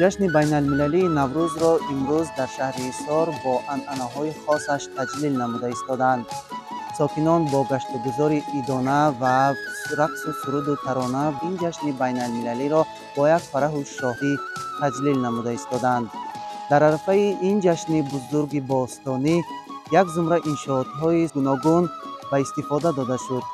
Ҷашни байналмилалии Наврӯзро имрӯз дар шаҳри Ҳисор бо анъанаҳои хосаш таҷлил намуда истодаанд. Сокинон бо гаштугузори идона ва рақсу суруду тарона ин ҷашни байналмилалиро бо як фараҳу шоҳӣ таҷлил намуда истодаанд. Дар арафаи ин ҷашни бузурги бостонӣ як зумра иншоотҳои гуногун ба истифода дода шуд.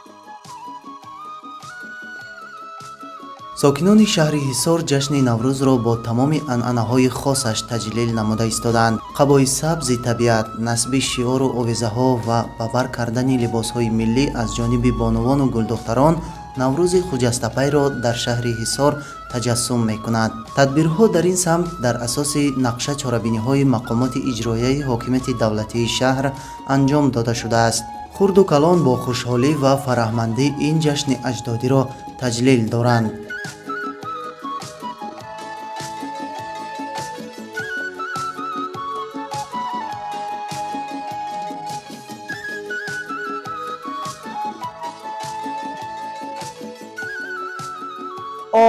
Сокинони шаҳри Ҳисор ҷашни Наврӯзро бо тамоми анъанаҳои хосаш таҷлил намуда истодаанд. Қабои сабзи табиат, насби шиору овезаҳо ва ба бар кардани либосҳои миллӣ аз ҷониби бонувону гулдухтарон Наврӯзи хуҷастапайро дар шаҳри Ҳисор таҷассум мекунад. Тадбирҳо дар ин самт дар асоси нақша чорабиниҳои мақомоти иҷроияи ҳокимияти давлатии шаҳр анҷом дода шудааст. Хурду калон бо хушҳолӣ ва фараҳмандӣ ин ҷашни аҷдодиро таҷлил доранд.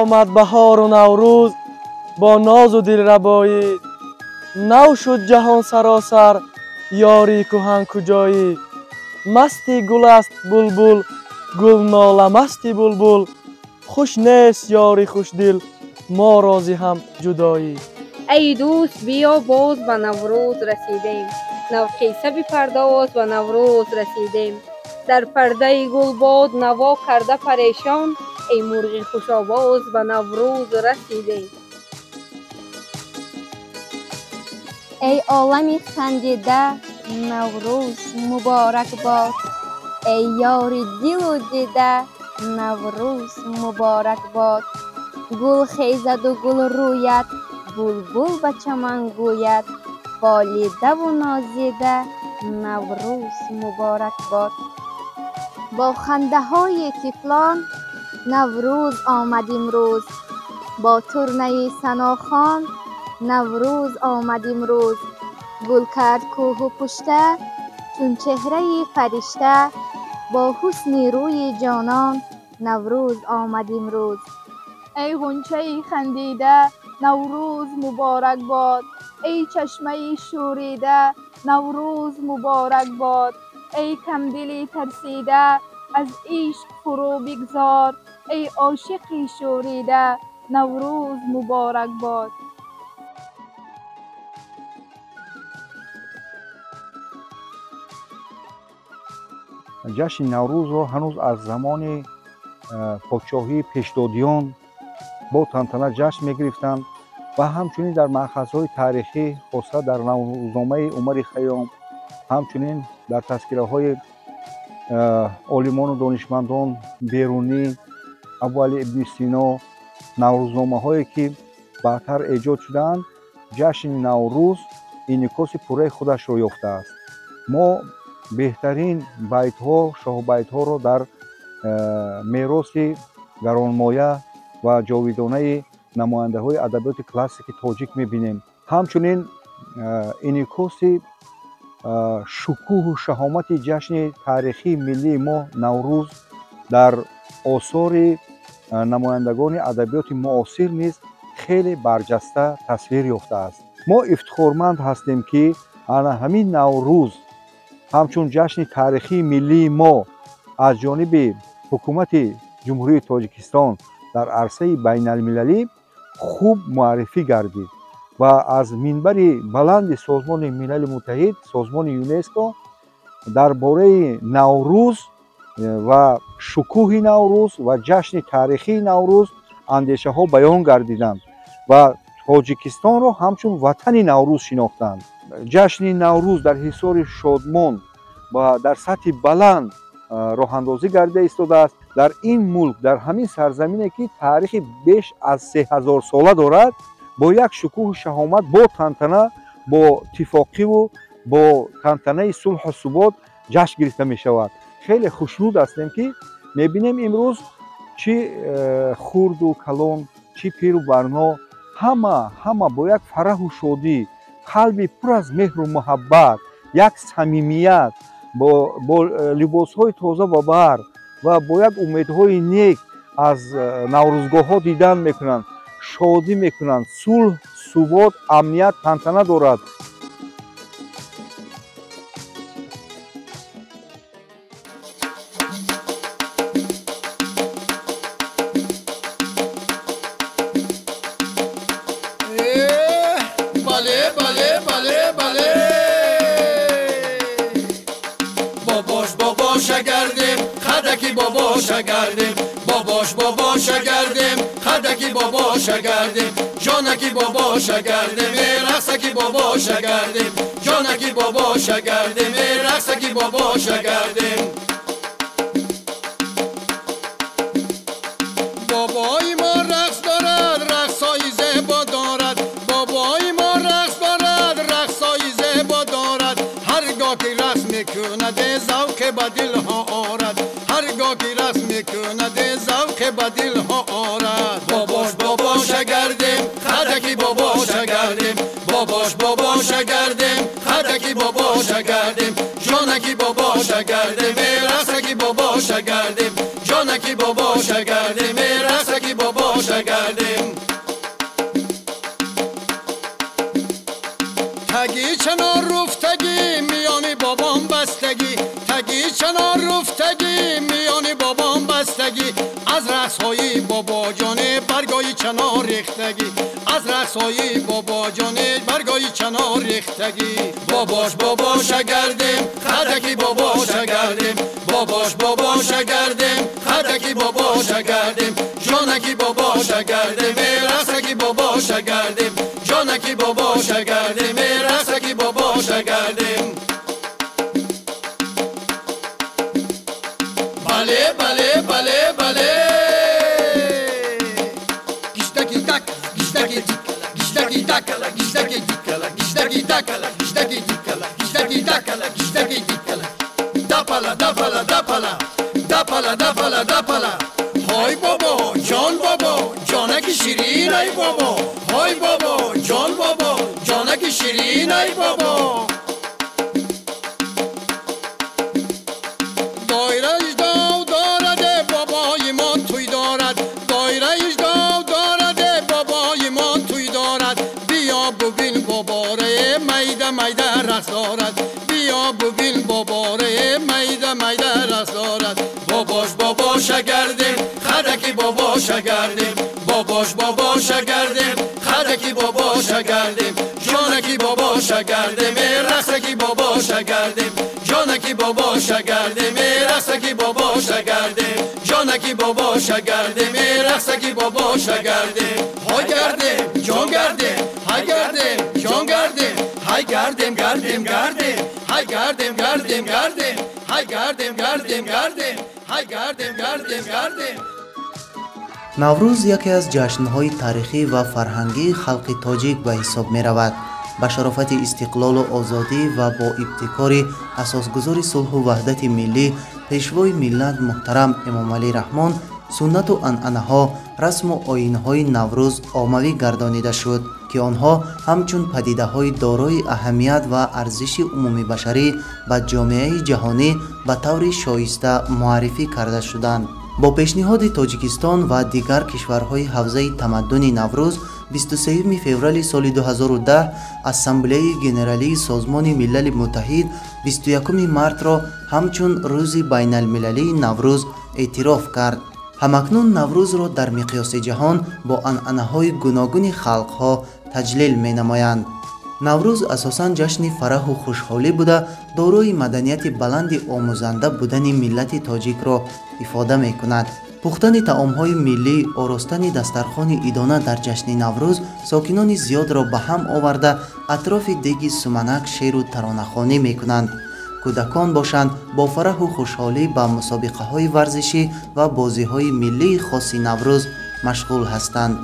Омад баҳору Наврӯз бо нозу дилрабоӣ, нав шуд ҷаҳон саросар ёри кӯҳан куҷоӣ. Масти гул аст булбул, гулнола масти булбул, хуш нест ёри хушдил, мо рози ҳам ҷудоӣ. Эй дӯст, биё боз ба Наврӯз расидем, навқисса бипардоз ба Наврӯз расидем. Дар пардаи гулбод наво карда парешон, эй мурғи хушовоз ба Наврӯз расидем. Эй олами хандида, Наврӯз муборак бод. Эй ёри дилу дида, Наврӯз муборак бод. Гул хезаду гул рӯяд, булбул ба чаман гӯяд, болидаву нозида, Наврӯз муборак бод. Бо хандаҳои тифлон Наврӯз омад имрӯз, бо турнаи санохон Наврӯз омад имрӯз. Гул кард кӯҳу пушта чун чеҳраи фаришта, бо ҳусни рӯи ҷонон Наврӯз омад имрӯз. Эй ғунчаи хандида, Наврӯз муборак бод. Эй чашмаи шӯрида, Наврӯз муборак бод. Эй камдили тарсида, аз ишқ фурӯ бигзор. Эй ошиқи шӯрида, Наврӯз муборак бод. Ҷашни Наврӯзро ҳанӯз аз замони подшоҳии пешдодиён бо тантана ҷашн мегирифтанд ва ҳамчунин дар маъхазҳои таърихӣ, хоса дар Наврӯзномаи Умари Хайём, ҳамчунин дар тазкираҳои олимону донишмандон Берунӣ, Абуалӣ ибни Сино, наврӯзномаҳое ки баъдтар эҷод шудаанд, ҷашни Наврӯз инъикоси пурраи худашро ёфтааст. Мо беҳтарин байтҳо, шоҳбайтҳоро дар мероси гаронмоя ва ҷовидонаи намояндаҳои адабиёти классики тоҷик мебинем. Ҳамчунин инъикоси шукӯҳу шаҳомати ҷашни таърихии миллии мо Наврӯз дар осори намояндагони адабиёти муосир низ хеле барҷаста тасвир ёфтааст. Мо ифтихорманд ҳастем, ки ана ҳамин Наврӯз ҳамчун ҷашни таърихии миллии мо аз ҷониби ҳукумати Ҷумҳурии Тоҷикистон дар арсаи байналмилалӣ хуб муаррифӣ гардид ва аз минбари баланди Созмони Милали Муттаҳид, созмони ЮНЕСКО дар бораи Наврӯз ва шукӯҳи Наврӯз ва ҷашни таърихии Наврӯз андешаҳо баён гардиданд ва Тоҷикистонро ҳамчун ватани Наврӯз шинохтанд. Ҷашни Наврӯз дар Ҳисори шодмон ва дар сатҳи баланд роҳандозӣ гардида истодааст. Дар ин мулк, дар ҳамин сарзамине ки таърихи беш аз 3000 сола дорад, бо як шукӯҳу шаҳомат, бо тантана, бо тифоқиву бо тантанаи сулҳу субот ҷашн гирифта мешавад. Хеле хушнуд ҳастем, ки мебинем имрӯз чӣ хурду калон, чӣ пиру барно, ҳама бо як фараҳу шодӣ, қалби пур аз меҳру муҳаббат, як самимият, бо либосҳои тоза ва бар ва бо як умедҳои нек аз наврӯзгоҳҳо дидан мекунанд, шодӣ мекунанд, сулҳ, субот, амният, тантана дорад. Бобош бобоша гардем, хадаки бобоша гардем, ҷонаки бобоша гардем, рақсаки бобоша гардем, ҷонаки бобоша гардем, рақсаки бобоша гардем. Бобои мо рақс дорад, рақсҳои зебо дорад. Бобои мо рақс дорад, рақсҳои зебо дорад. Ҳар гоҳ ки рақс мекунад, завқе ба дилҳо орад. Ҳар гоҳ ки рақс мекунад, завқе ба дилҳо орад. Бобош бобоша гардем, хадаки бобоша гардем. Бобош бобоша гардем, хадаки бобоша гардем, ҷонаки бобоша гардем, рақсаки бобоша гардем, ҷонаки бобоша гардем, рақсаки бобоша гардем. Таги чанор руфтагӣ, миёни бобом бастагӣ. Таги чанор руфтагӣ, миёни бобом бастагӣ. Аз рақсҳои бобоҷоне баргои чанор рехтагӣ. Аз рақсҳои бобоҷоне баргои чанор рехтагӣ. Бобош бобоша гардем, хадаки бобоша гардем. Бобош бобоша гардем, хадаки бобоша гардем, ҷонаки бобоша гардем, рақсаки бобоша гардем, ҷонаки бобоша гардем, рақсаки бобоша гардем. Бале, бале, бале, бале. Гиштаки так, гиштаки дикала, гиштаки такала, гиштаки дикала, гиштаки такала, гиштаки дикала, гиштаки такала, гиштаки дикала. Дапала, дапала, дапала, дапала, дапала, дапала. Ҳой бобо, ҷон бобо, ҷонаки ширин ай бобо. Ҳой бобо, ҷон бобо, ҷонаки ширин ай бобо. Доираи дов дорад, бобои мо тӯй дорад. Доираи дов дорад, бобои мо тӯй дорад. Биё бубин боборе, майда майда рақс дорад. Биё бубин боборе, майда майда рақс дорад. Бобош бобоша гардем, хадаки бобоша гардем. Бобош бобоша гардем, хадаки бобоша гардем, ҷонаки бобоша гардем, рақсаки бобоша гардем, ҷонаки бобоша гардем, рақсаки бобоша гардем, ҷонаки бобоша гардем, рақсаки бобоша гардем. Ҳой гардем, ҷон гардем, ҳай гардем, ҷон гардем, ҳай гардем, гардем, гардем, ҳай гардем, гардем, гардем, ҳай гардем, гардем, гардем, ҳай гардем, гардем, гардем. Наврӯз яке аз ҷашнҳои таърихӣ ва фарҳангии халқи тоҷик ба ҳисоб меравад. Ба шарофати истиқлолу озодӣ ва бо ибтикори асосгузори сулҳу ваҳдати миллӣ, пешвои миллат муҳтарам Эмомалӣ Раҳмон, суннату анъанаҳо, расму оинҳои Наврӯз оммавӣ гардонида шуд, ки онҳо ҳамчун падидаҳои дорои аҳамият ва арзиши умумибашарӣ ба ҷомеаи ҷаҳонӣ ба таври шоиста муаррифӣ карда шуданд. Бо пешниҳоди Тоҷикистон ва дигар кишварҳои ҳавзаи тамаддуни Наврӯз 23 феврали соли 2010 Ассамблеяи Генералии Созмони Милали Муттаҳид 21 мартро ҳамчун Рӯзи байналмилалии Наврӯз эътироф кард. Ҳамакнун Наврӯзро дар миқёси ҷаҳон бо анъанаҳои гуногуни халқҳо таҷлил менамоянд. Наврӯз асосан ҷашни фараҳу хушҳолӣ буда, дорои маданияти баланди омӯзанда будани миллати тоҷикро ифода мекунад. Пухтани таомҳои миллӣ, оростани дастархони идона дар ҷашни Наврӯз сокинони зиёдро ба ҳам оварда, атрофи деги суманак шеру таронахонӣ мекунанд. Кӯдакон бошанд, бо фараҳу хушҳолӣ ба мусобиқаҳои варзишӣ ва бозиҳои миллии хоси Наврӯз машғул ҳастанд.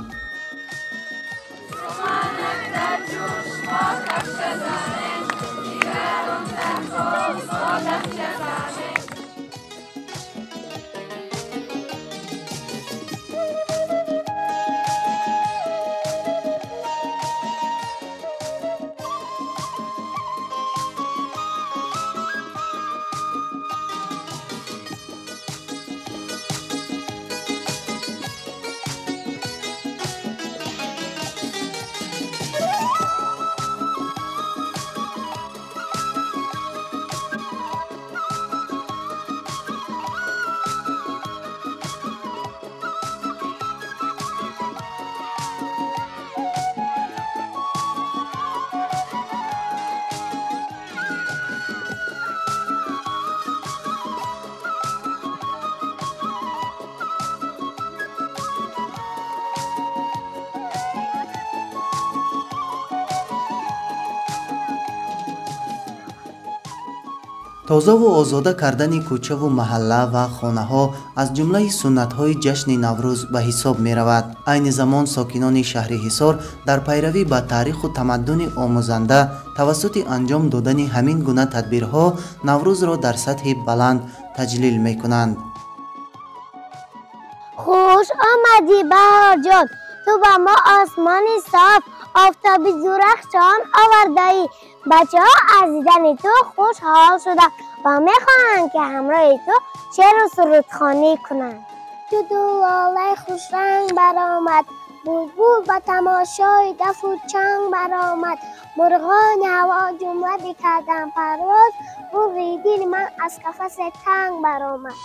Тозаву озода кардани кӯчаву маҳалла ва хонаҳо аз ҷумлаи суннатҳои ҷашни Наврӯз ба ҳисоб меравад. Айни замон сокинони шаҳри Ҳисор дар пайравӣ ба таъриху тамаддуни омӯзанда тавассути анҷом додани ҳамин гуна тадбирҳо Наврӯзро дар сатҳи баланд таҷлил мекунанд. Хуш омадӣ, баҳорҷон, ту ба мо осмони соф, офтоби дурахшон овардаӣ. Бачаҳо аз дидани ту хушҳол шуда ва мехоҳанд, ки ҳамроҳи ту шеъру сурудхонӣ кунанд. Чу лолаи хушранг баромад, булбул ба тамошои дафу чанг баромад, мурғони ҳаво ҷумла бикарданд парвоз, мурғи дили ман аз қафасе танг баромад.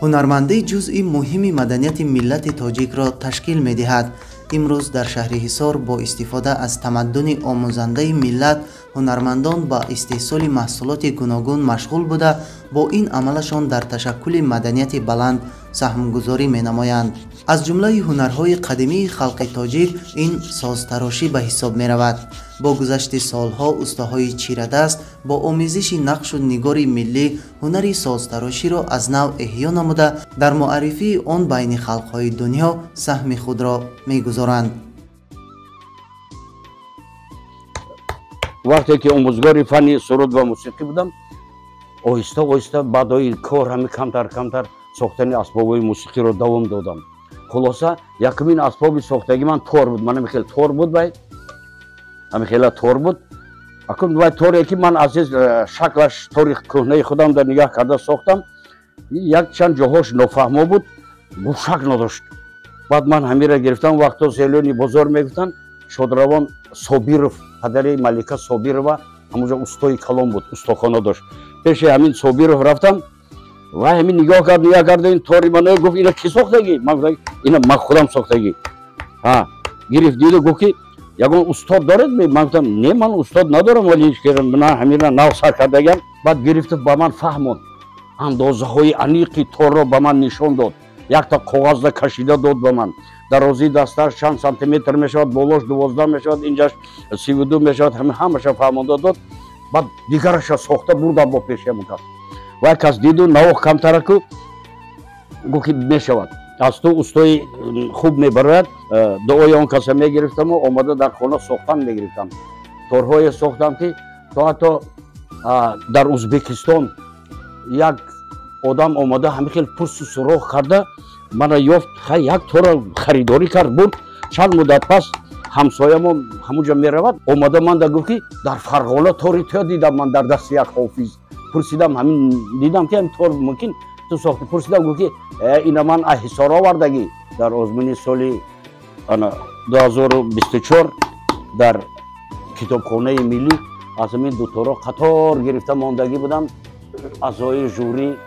Ҳунармандӣ ҷузъи муҳими маданияти миллати тоҷикро ташкил медиҳад. Имрӯз дар шаҳри Ҳисор бо истифода аз тамаддуни омӯзандаи миллат ҳунармандон ба истеҳсоли маҳсулоти гуногун машғул буда, бо ин амалашон дар ташаккули маданияти баланд саҳмгузорӣ менамоянд. Аз ҷумлаи ҳунарҳои қадимии халқи тоҷик ин созтарошӣ ба ҳисоб меравад. Бо гузашти солҳо устаҳои чирадаст бо омезиши нақшу нигори миллӣ ҳунари созтароширо аз нав эҳё намуда, дар муаррифии он байни халқҳои дунё саҳми худро мегузоранд. Вақте ки омӯзгори фанни суруд ва мусиқӣ будам, оҳиста оҳиста баъдои кор ҳами камтар камтар сохтани асбобҳои мусиқиро давом додам. Хулоса, якумин асбоби сохтагӣ ман тор буд. Ман хел тор буд, вай ҳами хела тор буд. Акун вай торе ки ман аз шаклаш тори кӯҳнаи худам дар нигаҳ карда сохтам, як чанд ҷоҳош нофаҳмо буд, гӯшак надошт. Баъд ман ҳамира гирифтам, вақто зелёни бозор мегуфтанд, Шодравон Собиров, падари Малика Собирова, ҳамонҷо устои калон буд, устохона дошт. Пеши ҳамин Собиров рафтам, ва ҳамин нигоҳ кард, нигоҳ кард, ин тори ман гуфт, ина ки сохтагӣ? Ман гуфтам, ина ман худам сохтагӣ. Ҳа, гирифт, диду гуфт ки ягон устод доред? Ман гуфтам, не, ман устод надорам, вале ҳеҷ ки ман ҳамина нав сар кардагам. Баъд гирифт ба ман фаҳмонд, андозаҳои аниқи торро ба ман нишон дод, якта коғазда кашида дод ба ман. Дарозии дасташ чанд сантиметр мешавад, болош 12 мешавад, инҷаш 32 мешавад, ҳамаша фаҳмонда дод. Баъд дигараша сохта бурдам бо пеши ҳамон кас. Вай кас диду навох камтараку гуфт ки мешавад, аз ту устои хуб мебарояд. Дуои он каса мегирифтаму омада дар хона сохтан мегирифтам. Торҳое сохтам ки то ҳатто дар Узбекистон як одам омада ҳамин хел пурсу суроғ карда мана ёфт, як тора харидорӣ кард, бурд. Чанд муддат пас ҳамсоямон ҳамунҷо меравад, омада манда гуфт ки дар Фарғона тори туя дидам ман дар дасти як ҳофиз. Пурсидам, ҳамин дидам ки ҳамин тор мумкин ту сохти. Пурсидам, гуфт ки ина ман аз Ҳисор овардагӣ. Дар озмуни соли 2024 дар китобхонаи миллӣ аз ҳамин дуторо қатор гирифта мондагӣ будам. Аъзои жюри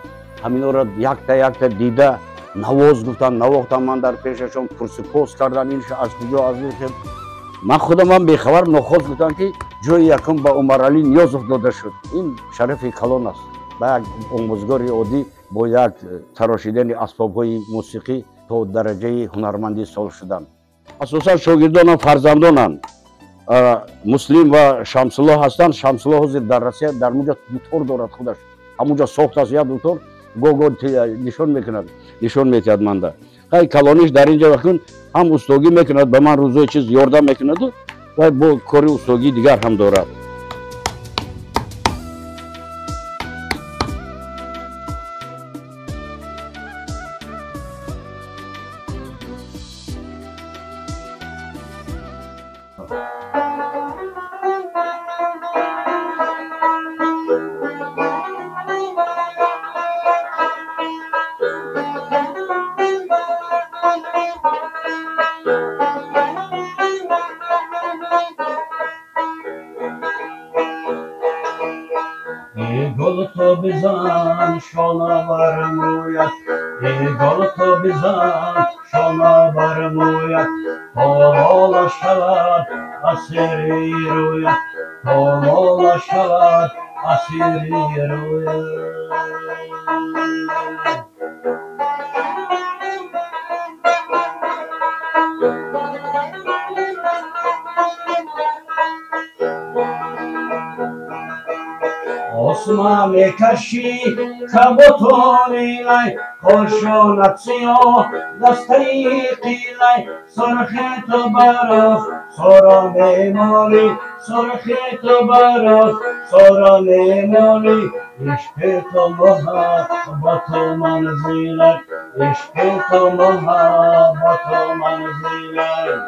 ҳаминора якта якта дида навоз гуфтанд, навохтам ман дар пешашон, пурсупос кардан, ин аз куҷо, аз ин. Ман худамам бехабар нохост гуфтам ки ҷои якум ба Умаралӣ Ниёзов дода шуд. Ин шарафи калон аст. Ба як омӯзгори оддӣ бо як тарошидани асбобҳои мусиқӣ то дараҷаи ҳунармандӣ сол шудан. Асосан шогирдонам фарзандонам Муслим ва Шамсулло ҳастанд. Шамсулло ҳозир дар Россия дар муҷа дутор дорад худаш, ҳамунҷо сохтааст як дутор, го-го нишон мекунад, нишон метиҳад манда. Хай калониш дар инҷо вақт ҳам устогӣ мекунад, ба ман рӯзои чиз ёрдам мекунаду ва бо кори устогии дигар ҳам дорад. Бизан шона бар мӯят, эй гул ту бизан шона бар мӯят, то лола шавад асири рӯят, то лола шавад асири рӯят. Осма мекашӣ каботори лай, хошонат сиёҳ дастаи қилай, сурхи ту бароф сора мемолӣ, сурхи ту бароф сора мемолӣ, ишқи ту муҳаббату манзилат, ишқи ту муҳаббату манзилат.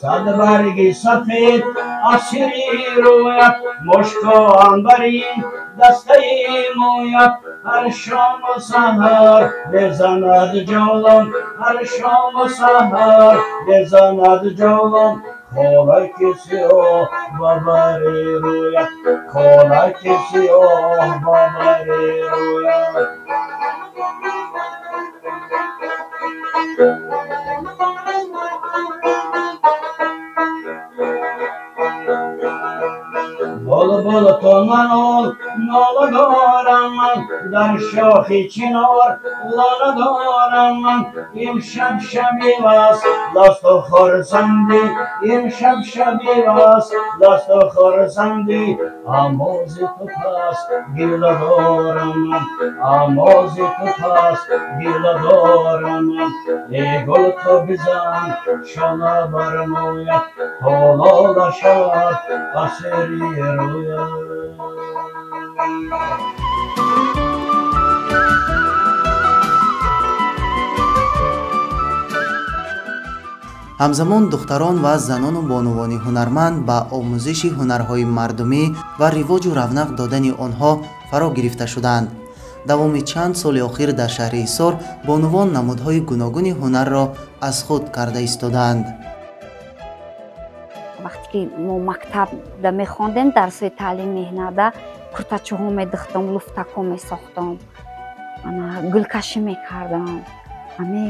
Сад барги сафед асири рӯят, мушку анбарин дастаи мӯят, ҳар шому саҳар мезанад ҷавлон, ҳар шому саҳар мезанад ҷавлон, холаки сиёҳ ба бари рӯят, холаки сиёҳ ба бари рӯят. Булбул ту манол нола дорам ман, дар шохи чинор лола дорам ман, имшаб шаби васл дасту хурсандӣ, имшаб шаби васл дасту хурсандӣ, амози ту пас гила дорам ман, амози ту пас гила дорам ман, эй гул ту бизан шона бар мӯят, то лола шавад асири рӯят. Ҳамзамон духтарон ва занону бонувони ҳунарманд ба омӯзиши ҳунарҳои мардумӣ ва ривоҷу равнақ додани онҳо фаро гирифта шуданд. Давоми чанд соли охир дар шаҳри Ҳисор бонувон намудҳои гуногуни ҳунарро аз худ карда истодаанд. Вақте ки мо мактабда мехондем, дарсҳои таълим меҳнада куртачаҳо медухтам, луфтакҳо месохтам, гулкашӣ мекардам. Ҳами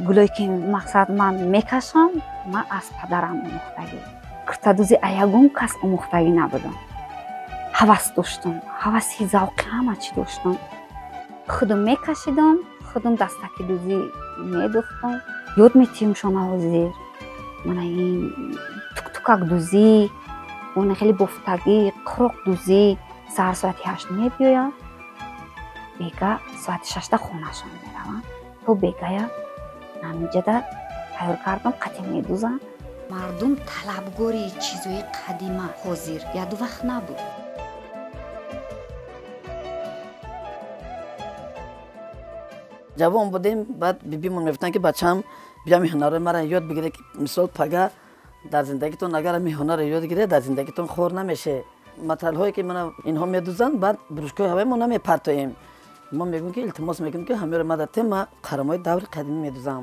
гулое ки мақсад ман мекашам, ман аз падарам омӯхтагӣ. Куртадӯзӣ ягон кас омӯхтагӣ набудам. Ҳавас доштам, ҳаваси завқи ҳама чӣ доштам. Худам мекашидам, худам дастакидӯзӣ медухтам. Ёд метиҳимшон ҳозир. Мана ин туктукакдӯзӣ, она хеле бофтагӣ, қуроқдӯзӣ. Саҳар соати 8 мебиёянд, бега соати 6 хонашон мераванд. То бегая ҳаминҷода тайёр кардам, қатъи медӯзам. Мардум талабгори чизои қадима ҳозир яду вақт набуд. Ҷавон будем, баъд бибимон мегуфтанд ки бачаам биям ҳунарҳои маро ёд бигире, ки мисол пага дар зиндагитон агар ҳамин ҳунарро ёд гире, дар зиндагитон хор намеше. Маталҳое ки мана инҳо медӯзанд, баъд бурушкои ҳавои мо намепартоем. Мо мегӯем ки илтимос мекунем ки ҳамеро ма датем, ма қарамои даври қадимӣ медӯзам,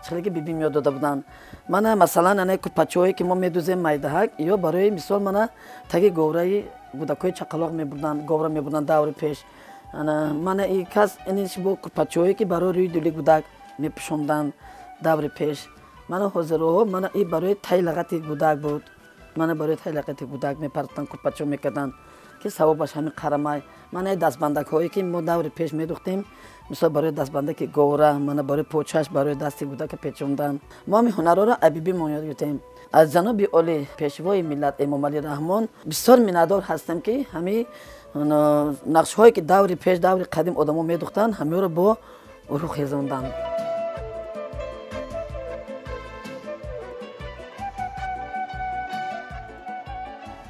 хеле ки бибим ёд дода буданд. Мана масалан ана курпачаҳое ки мо медӯзем майдаҳак, ё барои мисол мана таги говраи гудакҳои чақалоқ мебурданд, говра мебурданд даври пеш. Мана и кас иниш бо курпачаҳое ки барои рӯи дули гудак мепӯшонданд даври пеш. Мана ҳозирҳо мана и барои таи лағати гудак буд. Мана барои таи лағати гудак мепартанд, курпачаҳо мекарданд ки савобаш ҳамин қарамай. Мана дастбандакҳое ки мо даври пеш медухтем, мисол барои дастбандаки говра, мана барои почаш, барои дасти гудака печонданд. Мо ҳамин ҳунарҳоро абибимон ёд гирифтем. Аз ҷаноби олӣ пешвои миллат Эмомалӣ Раҳмон бисёр миннатдор ҳастем ки ҳамин нақшҳое ки даври пеш, даври қадим одамо медухтанд, ҳамаро бо рӯҳ хезонданд.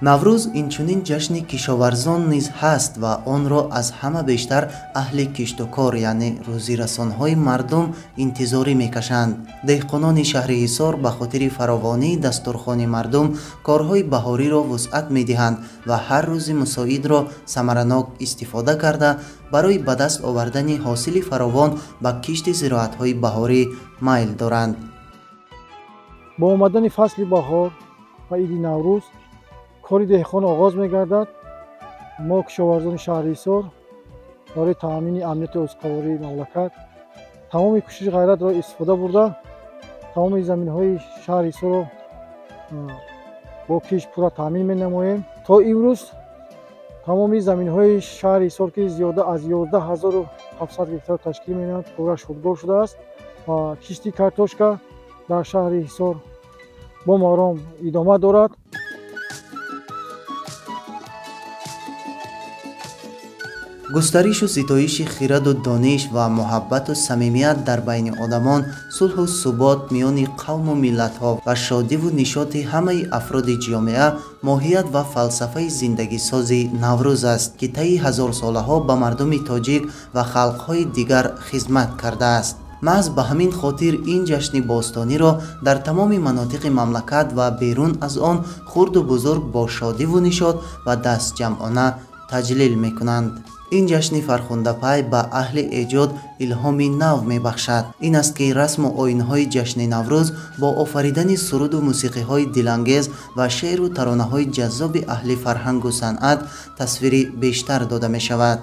Наврӯз инчунин ҷашни кишоварзон низ ҳаст ва онро аз ҳама бештар аҳли киштукор, яъне рӯзирасонҳои мардум интизорӣ мекашанд. Деҳқонони шаҳри Ҳисор ба хотири фаровонии дастурхони мардум корҳои баҳориро вусъат медиҳанд ва ҳар рӯзи мусоидро самаранок истифода карда барои ба даст овардани ҳосили фаровон ба кишти зироатҳои баҳорӣ майл доранд. Бо омадани фасли баҳор ва иди Наврӯз кори деҳқон оғоз мегардад. Мо кишоварзони шаҳри Ҳисор барои таъмини амнияти озуқавории мамлакат тамоми кӯшиши ғайратро истифода бурда, тамоми заминҳои шаҳри Ҳисорро бо кишт пурра таъмин менамоем. То имрӯз тамоми заминҳои шаҳри Ҳисор, ки зиёда аз 11700 гектар ташкил менамояд, пурра шудгор шудааст ва кишти картошка дар шаҳри Ҳисор бо маром идома дорад. Густаришу ситоиши хираду дониш ва муҳаббату самимият дар байни одамон, сулҳу субот миёни қавму миллатҳо ва шодиву нишоти ҳамаи афроди ҷомеа моҳият ва фалсафаи зиндагисози Наврӯз аст, ки таи ҳазорсолаҳо ба мардуми тоҷик ва халқҳои дигар хизмат кардааст. Маҳз ба ҳамин хотир ин ҷашни бостониро дар тамоми манотиқи мамлакат ва берун аз он хурду бузург бо шодиву нишот ва дастҷамъона таҷлил мекунанд. Ин ҷашни фархундапай ба аҳли эҷод илҳоми нав мебахшад. Ин аст, ки расму оинҳои ҷашни Наврӯз бо офаридани суруду мусиқиҳои дилангез ва шеъру таронаҳои ҷаззоби аҳли фарҳангу санъат тасвири бештар дода мешавад.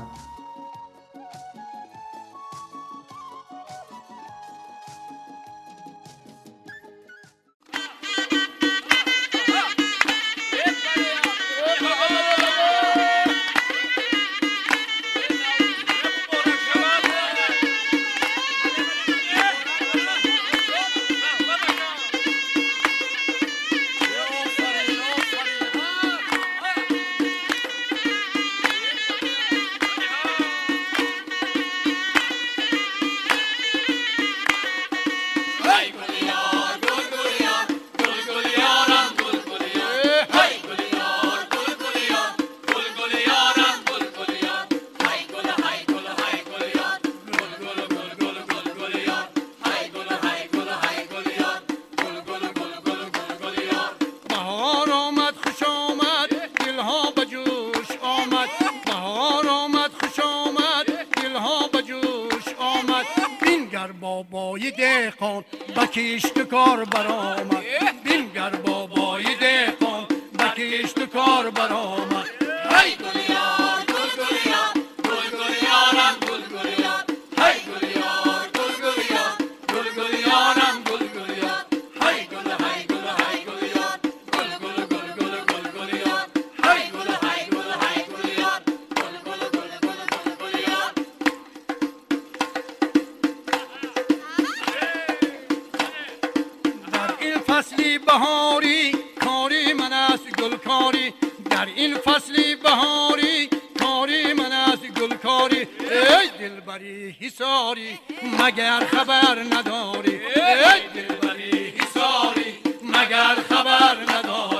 مگر خبر نداری.